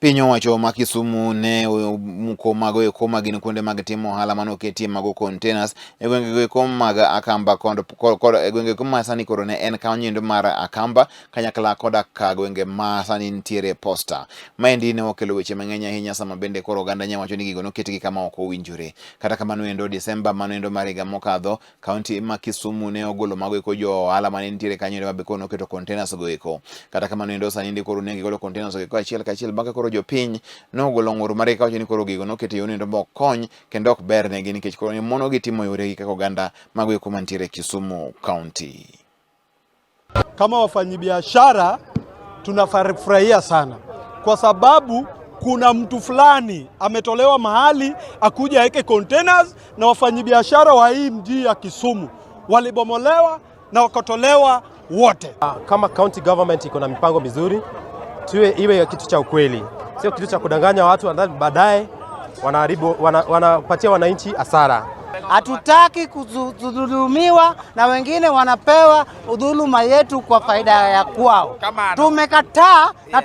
Piny owacho ma Kisumu ne omuko mago eko ma gin kuonde mag timo ohala mane oketie mago containers e gwenge eko mag Akamba kod e gwenge eko ma sani koro ne en kanyo mar Akamba kanyakla koda ka gwenge ma sani nitiere Posta. Maendi ne okelo weche mang'eny ahinya sama bende koro oganda nya wacho ni gigo noketgi kama ok owinjore. Kata kamano endo Desemba mano endo mar higa mokadho, kaunti ma Kisumu ne ogolo mago eko jo ohala mane nitiere kanyo endo mabe koro noketo containers go eko. Kata kamano endo sani ndi koro ne gigolo containers go eko achiel kachiel bang'e koro jopiny nogolo ng'ur margi kawacho ni koro gigo noket e yono endo ma ok kony kendo ok ber negi nikech koro mono gi timo yoregi kaka oganda mago eko mantiere Kisumu County. Kama wafanyabiashara tunafurahia sana kwa sababu kuna mtu fulani ametolewa mahali akuja aweke containers, na wafanyabiashara wa hii mji ya Kisumu walibomolewa na wakatolewa wote. Kama county government iko na mipango mizuri, tuwe iwe kitu cha ukweli, sio kitu cha kudanganya watu baadaye wanaharibu, wanapatia wananchi hasara. Hatutaki kudhulumiwa na wengine wanapewa dhuluma yetu kwa faida ya kwao. Tumekataa na